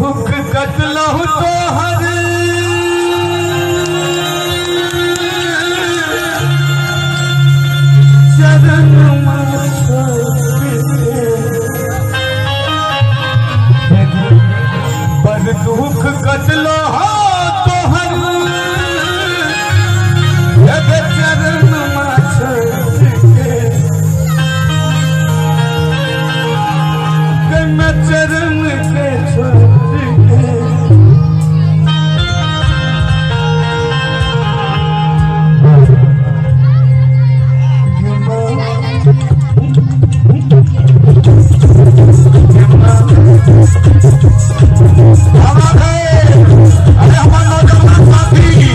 दुख कटलहु तोहर चरण पर दुख कटलहु तोहर चरण चरण के छोड़ के अरे हमारे नौजवान साथी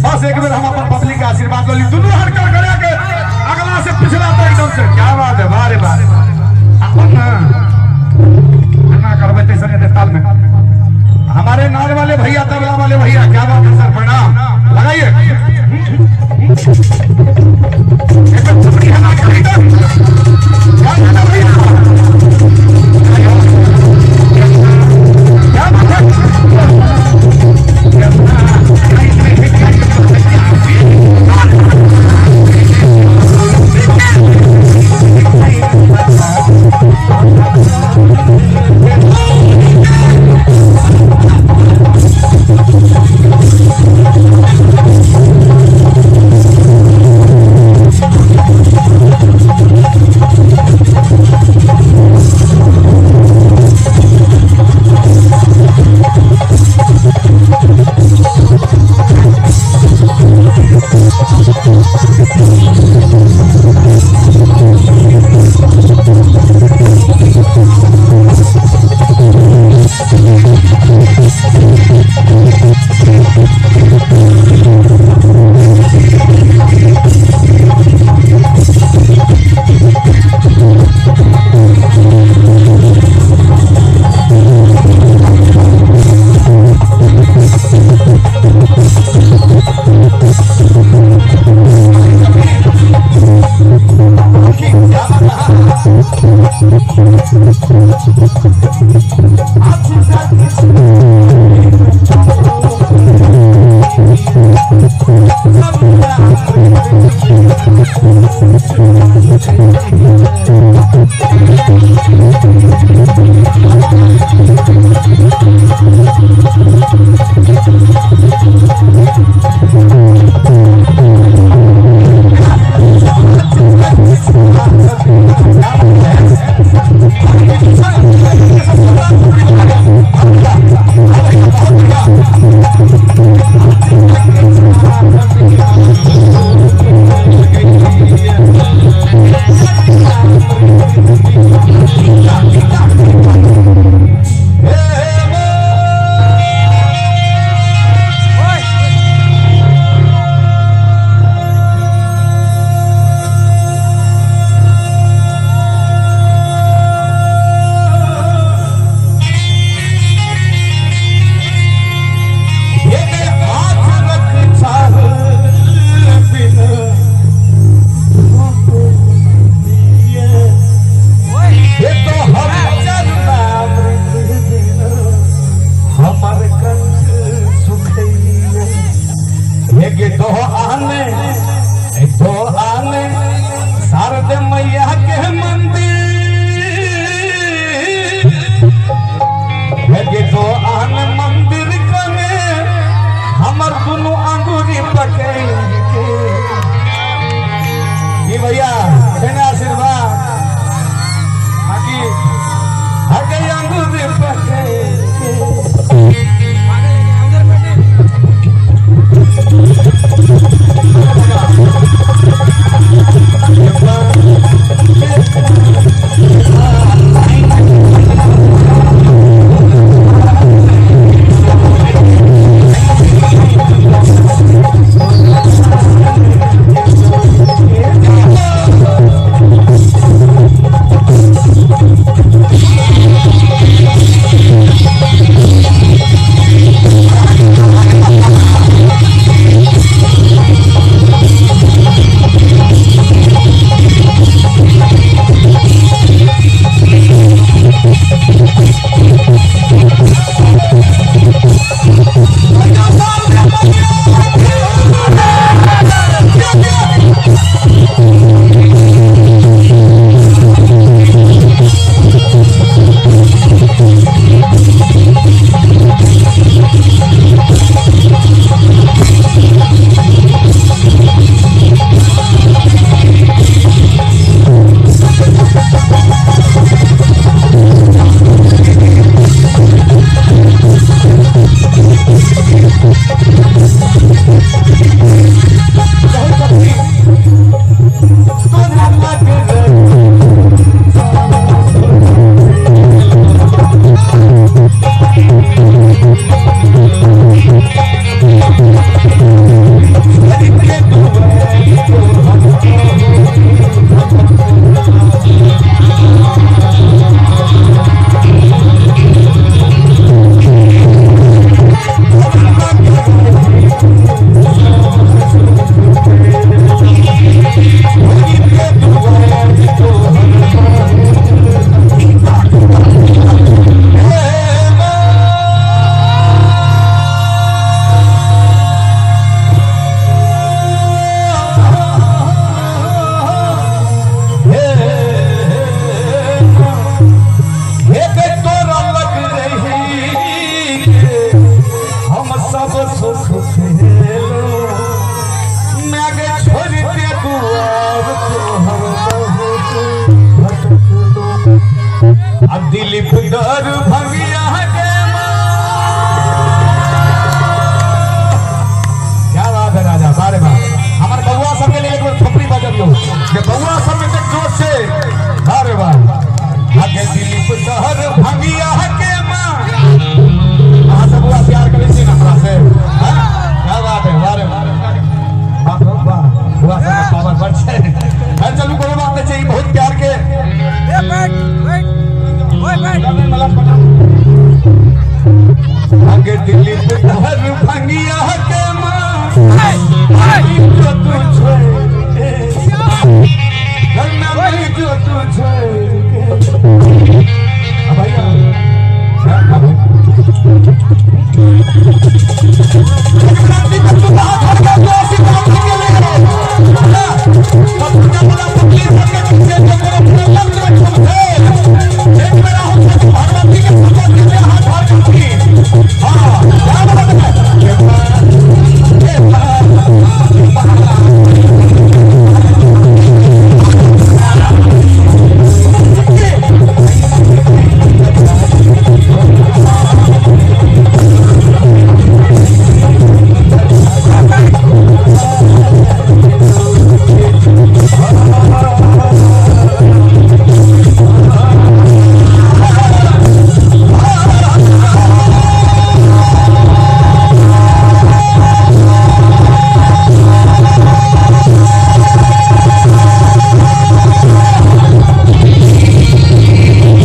बस एक बेर हम अपन पब्लिक के आशीर्वाद ली दुनू हरकत करे के अगला से पिछला तक एकदम से क्या बात है बारे बारे अपन ना करबे तैसे नहीं ताल में हमारे नाल वाले भैया तबला वाले भैया क्या बात है सर प्रणाम लगाइए एक बार थपड़ी हला के एकदम क्या बात है भैया क्या बात है ये तो हम चरना दिलीप दर भंगिया के माँ। क्या बात है राजा, बारे बार हमारे बउआ सबके लिए एक बार थोपड़ी बजबियो जे बउआ सब में तक जोश से बारे बार। आगे दिलीप दर भंगिया के माँ। अहाँ सब बउआ प्यार करै छी ना हमरा से? हाँ? क्या बात है, बारे बार। बाप रे बाप, बउआ सब के पावर बड़ छै। खैर चलू, कोनो बात नहीं छै, ई बहुत प्यार के आगे दिलीप दर भंगिया के माँ। जो तू छोड़ के गन्ना में जो तू छोड़ के। अब भैया, हाँ, अब